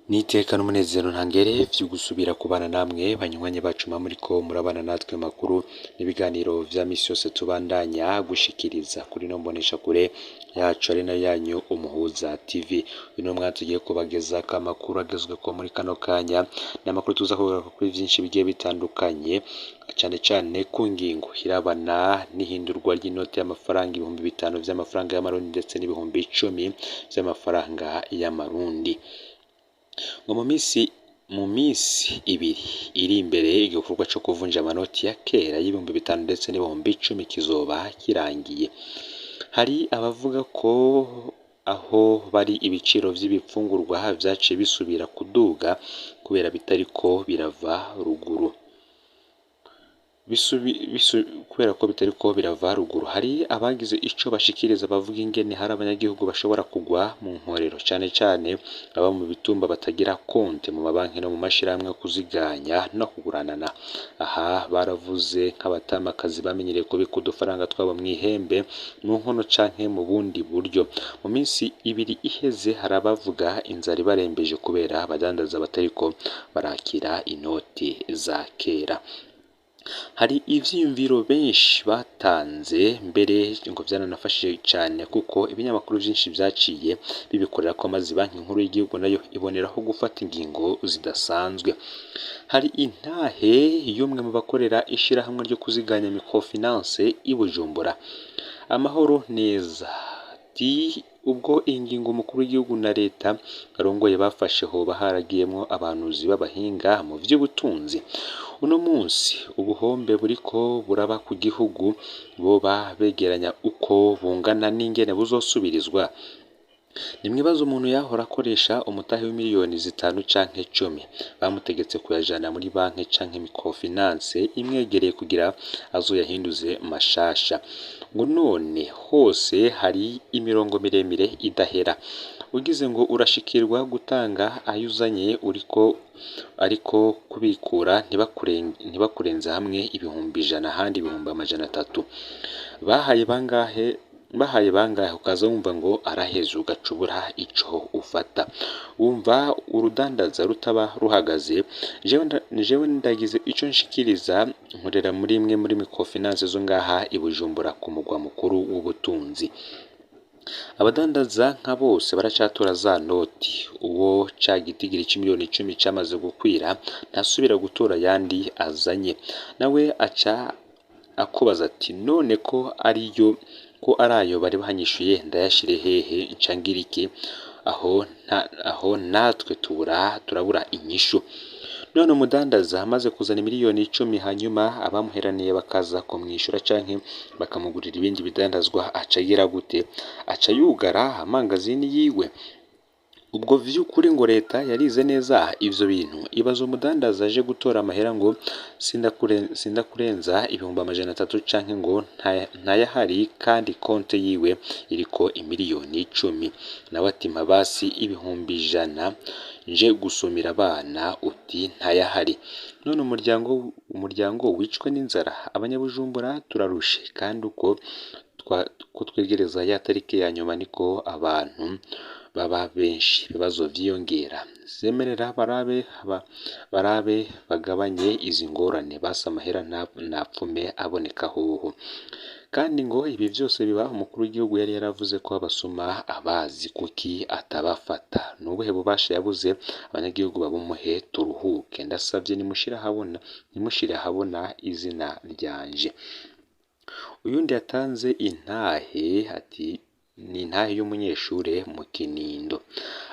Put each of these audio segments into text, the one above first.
N'iteka n'umunezero ntangere vyo gusubira kubana namwe banywanyi bacu muba muriko murabana natwe makuru n'ibiganiro vya misi yose tubandanya gushikiriza kuri ino mboneshakure yacu ari nayo yanyu Umuhuza TV. Uyu ni umwanya tugiye kubagezako amakuru agezweko muri kano kanya, ni amakuru tuza kugaruka kuri vyinshi bigiye bitandukanye, cane cane ku ngingo irabana n'ihindurwa ry'inoti y'amafaranga 5000 vy'amafaranga y'amarundi ndetse n'10,000 vy'amafaranga y'amarundi. Ngo mu misi ibiri iri imbere, igikorwa co kuvunja amanoti ya kera y'5000 ndetse n'10,000 kizoba kirangiye. Hari abavuga ko aho bari ibiciro vy'ibifungurwa vyaciye bisubira kuduga kubera bitariko birava ruguru. Kubera ko bitariko birava ruguru, hari abagize ico bashikiriza bavuga ingene hari abanyagihugu bashobora kugwa mu mporero, cane cane aba mu bitumba batagira konte mu mabanki no mu mashirahamwe yo kuziganya no kuguranana. Aha baravuze nk'abatamakazi bamenyereye kubika udufaranga twabo mw'ihembe, mu nkono canke mu bundi buryo. Mu minsi ibiri iheze hari abavuga inzara ibarembeje kubera abadandaza batariko barakira inoti za kera. Hari ivyiyumviro benshi batanze, mbere ngo vyaranafashije cane kuko ibinyamakuru vyinshi vyaciye bibikorerako, maze Banki Nkuru y'igihugu nayo iboneraho gufata ingingo zidasanzwe. Hari intahe y'umwe mu bakorera ishirahamwe ryo kuziganya microfinance i Bujumbura. Amahoro neza, ati ubwo ingingo umukuru w'igihugu na leta arongoye bafashe hoba haragiyemwo abahanuzi b'abahinga mu vy'ubutunzi. Uno munsi ubuhombe buriko buraba ku gihugu boba begeranya uko bungana n'ingene buzosubirizwa. Nimwibaze umuntu yahora akoresha umutahe w'imiliyoni 5 canke 10, bamutegetse kuyajana muri banki canke microfinance imwegereye kugira azoyahinduze mashasha. Ngo none hose hari imirongo miremire idahera. Ugize ngo urashikirwa gutanga ayo uzanye uriko ariko kubikura ntibakurenze hamwe 100,000, ahandi 300,000. Bahaye bangahe, bahaye bangahe, ukaza wumva ngo araheze, ugaca ubura ico ufata. Wumva urudandaza rutaba ruhagaze. Jewe ndagize ico nshikiriza, nkorera muri imwe muri microfinance zo ngaha i Bujumbura ku mugwa mukuru w'ubutunzi. Abadandaza nka bose baracatora za noti. Uwo ca gitigiri c'imiliyoni 10 camaze gukwira ntasubira gutora ayandi azanye. Nawe aca akubaza ati none ko arayo bari banyishuye ndayashire hehe, nca ngira iki? Aho natwe turabura inyishu. None umudandaza amaze kuzana imiliyoni 10, hanyuma abamuheraniye bakaza kumwishura canke bakamugurira ibindi bidandazwa, aca agira gute? Aca yugara amangazini yiwe? Ubwo vy'ukuri ngo leta yarize neza ivyo bintu? Ibaze umudandaza aje gutora amahera ngo sindakurenza 300,000 canke ngo ntayahari, kandi konte yiwe iriko imiliyoni 10. Nawe ati mpa basi 100,000 nje gusumira abana, uti ntayahari. None umuryango wicwe n'inzara. Abanyabujumbura turarushe, kandi uko twegereza ya tariki ya nyuma niko abantu baba benshi, ibibazo vyiyongera. Zemerera barabe bagabanye izi ngorane, basi amahera ntapfume aboneka hoho. Kandi ngo ibi vyose biba umukuru w'igihugu yari yaravuze ko abasuma abazi, kuki atabafata? Nubuhe bubasha yabuze? Abanyagihugu babumuhe turuhuke. Ndasavye nimushire ahabona izina ryanje. Uyundi yatanze intahe ati ni intahe y'umunyeshure mu Kinindo.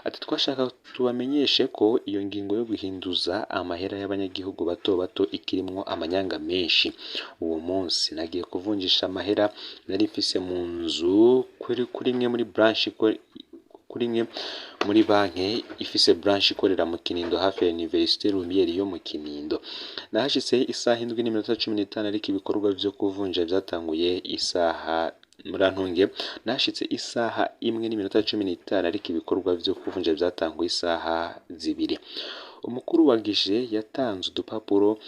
Ati twashaka tubamenyeshe ko iyo ngingo yo guhinduza amahera y'abanyagihugu bato bato ikirimwo amanyanga menshi. Uwo munsi nagiye kuvunjisha amahera nari mfise mu nzu kuri imwe muri branche, kuri imwe muri banki ifise branche ikorera mu Kinindo hafi ya Université Lumière yo mu Kinindo. Nahashitse isaha 7:15, ariko ibikorwa vyo kuvunja vyatanguye isaha, murantunge, nahashitse isaha 1:15, ariko ibikorwa vyo kuvunja vyatanguye isaha 2. Umukuru wa guichet yatanze udupapuro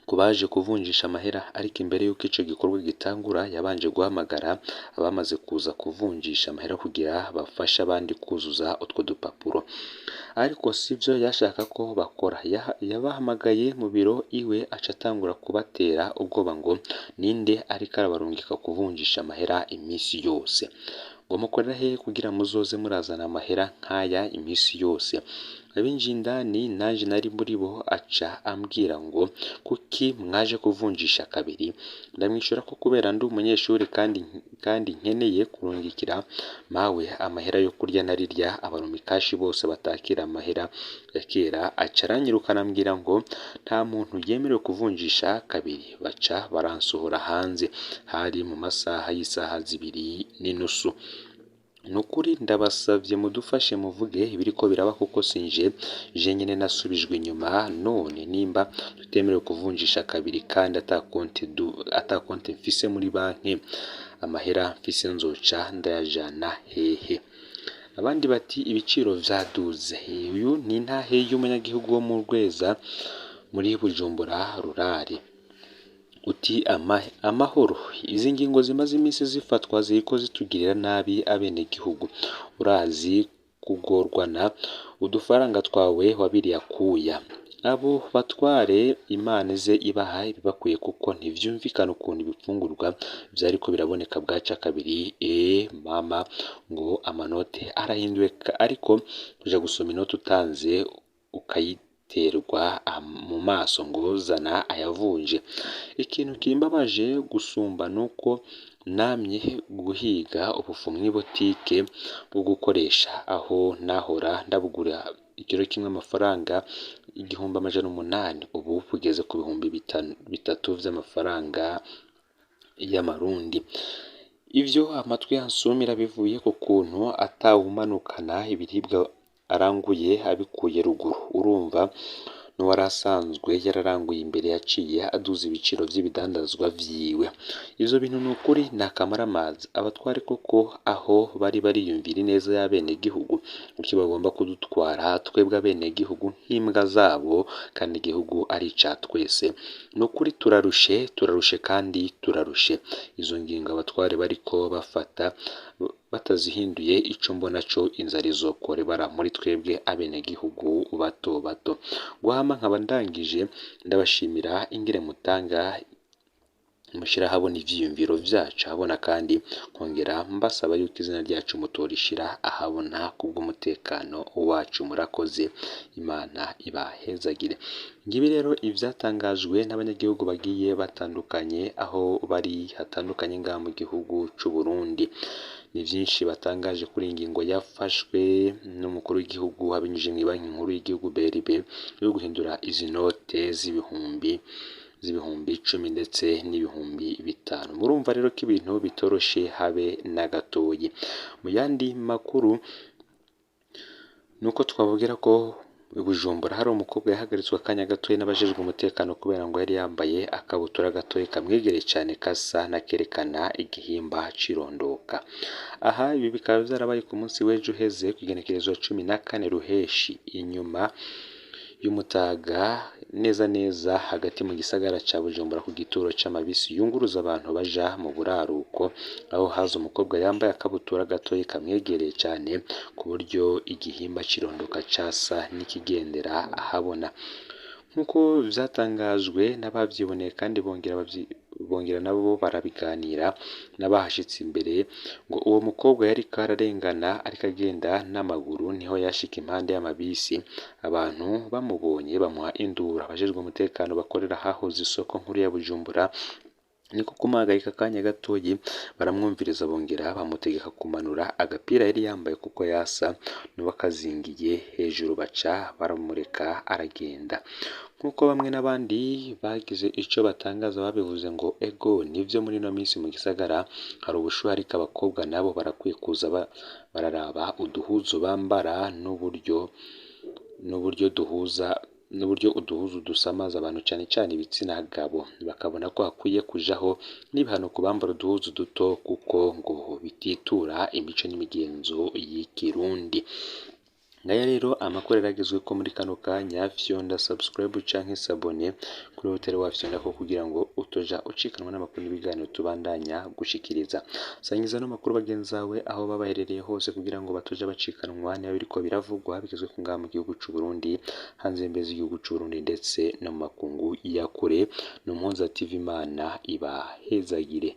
ku baje kuvunjisha amahera, ariko imbere y'uko ico gikorwa gitangura yabanje guhamagara abamaze kuza kuvunjisha amahera kugira bafashe abandi kuzuza utwo dupapuro. Ariko sivyo yashaka ko bakora, yabahamagaye mu biro iwe aca atangura kubatera ubwoba ngo ninde ariko arabarungika kuvunjisha amahera imisi yose, ngo mukorera hehe kugira muzoze murazana amahera nk'aya imisi yose. Abinjiye indani nanje nari muri bo, aca ambwira ngo kuki mwaje kuvunjisha kabiri. Ndamwishura ko kubera ndi umunyeshuri kandi nkeneye kurungikira mawe amahera yo kurya narirya abarumikashi bose batakira amahera ya kera. Aca aranyirukana ambwira ngo nta muntu yemerewe kuvunjisha kabiri, baca baransohora hanze. Hari mu masaha y'isaha 2:15. Nukuri ndabasavye mudufashe muvuge ibiriko biraba kuko sinje je nyene nasubijwe inyuma. None nimba tutemerewe kuvunjisha kabiri kandi ata konte mfise muri banki, amahera mfise nzoca ndayajana hehe? Abandi bati ibiciro vyaduze. Uyu ni intahe y'umunyagihugu wo mu Rweza muri Bujumbura rurari. Uti amahoro, izi ngingo zimaze iminsi zifatwa ziriko zitugirira nabi abenegihugu. Urazi kugorwana udufaranga twawe wabiriye akuya. Abo batware Imana ize ibaha ibibakwiye kuko ntivyumvikana ukuntu ibifungurwa vyariko biraboneka bwaca kabiri. Mama ngo amanote arahinduwe, ariko kuja gusoma inote utanze ukayiterwa mu maso ngo zana ayavunje. Ikintu kimbabaje gusumba nuko namye guhiga ubufu mw'ibotike bwo gukoresha, aho nahora ndabugura ikiro kimwe amafaranga 1800, ubu bugeze ku 3000 vy'amafaranga y'amarundi. Ivyo amatwi yansumira bivuye ku kuntu atawumanukana ibiribwa aranguye abikuye ruguru. Urumva n'uwari asanzwe yararanguye imbere yaciye aduza ibiciro vy'ibidandazwa vyiwe. Ivyo bintu nukuri ni akamaramaza. Abatware koko aho bari bariyumvira ineza y'abenegihugu, kuki bagomba kudutwara twebwe abenegihugu nk'imbwa zabo kandi igihugu ari ica twese? Nukuri turarushe, turarushe kandi turarushe. Izo ngingo abatware bariko bafata batazihinduye, ico mbona co inzara izokora ibara muri twebwe abenegihugu bato bato. Guhama nkaba ndangije, ndabashimira ingene mutanga mushira habona ivyiyumviro vyacu ahabona, kandi nkongera mbasaba yuko izina ryacu mutorishira ahabona kubw'umutekano wacu. Murakoze, Imana ibahezagire. Ngibi rero ivyatangajwe n'abanyagihugu bagiye batandukanye aho bari hatandukanye ngaha mu gihugu c'u Burundi. Ni vyinshi batangaje kuri iyi ngingo yafashwe n'umukuru w'igihugu abinyujije mw'ibanki nkuru y'igihugu BRB yo guhindura izi note z'ibihumbi 10,000 ndetse n'5,000. Murumva rero ko ibintu bitoroshe habe na gatoyi. Mu yandi makuru nuko twababwira ko i Bujumbura hari umukobwa yahagaritswe akanya gatoyi n'abajejwe umutekano kubera ngo yari yambaye akabutura gatoyi kamwegereye cane kasa n'akerekana igihimba c'irondoka. Aha ibi bikaba vyarabaye ku munsi w'ejo uheze kw'igenekerezo 14 Ruheshi, inyuma y'umutaga neza neza hagati mu gisagara ca Bujumbura ku gituro c'amabisi yunguruza abantu baja mu buraruko, aho haza umukobwa yambaye akabutura gatoyi kamwegereye cane ku buryo igihimba c'irondoka casa n'ikigendera ahabona. Nk'uko vyatangajwe n'abavyiboneye kandi bongera nabo barabiganira n'abahashitse imbere, ngo uwo mukobwa yariko ararengana ariko agenda n'amaguru, niho yashika impande y'amabisi, abantu bamubonye bamuha induru. Abajejwe umutekano bakorera ahahoze isoko nkuru ya Bujumbura niko kumuhagarika akanya gatoyi, baramwumviriza bongera bamutegeka kumanura agapira yari yambaye kuko yasa n'uwakazingiye hejuru, baca baramureka aragenda. Nk'uko bamwe n'abandi bagize ico batangaza babivuze ngo ego nivyo muri ino minsi mu gisagara hari ubushuhe, ariko abakobwa nabo barakwiye kuza bararaba uduhuzu bambara n'uburyo duhuza n'uburyo uduhuzu dusamaza abantu cane cane ibitsina gabo, bakabona ko hakwiye kujaho n'ibihano ku bambara uduhuzu duto kuko ngo bititura imico n'imigenzo y'ikirundi. Ngaya rero amakuru yaragezweko muri kano kanya. Fyonda subscribe canke s'abonner kuri hoteli wafyondako kugira ngo utoja ucikanwa n'amakuru n'ibiganiro tubandanya gushikiriza. Sangiza no makuru bagenzi bawe aho baba baherereye hose kugira ngo batoja bacikanwa niba biriko biravugwa bigezwe ku ngaha mu gihugu c'u Burundi, hanze y'imbibe z'igihugu c'u Burundi ndetse no mu makungu ya kure. Ni Umuhoza TV, Imana ibahezagire.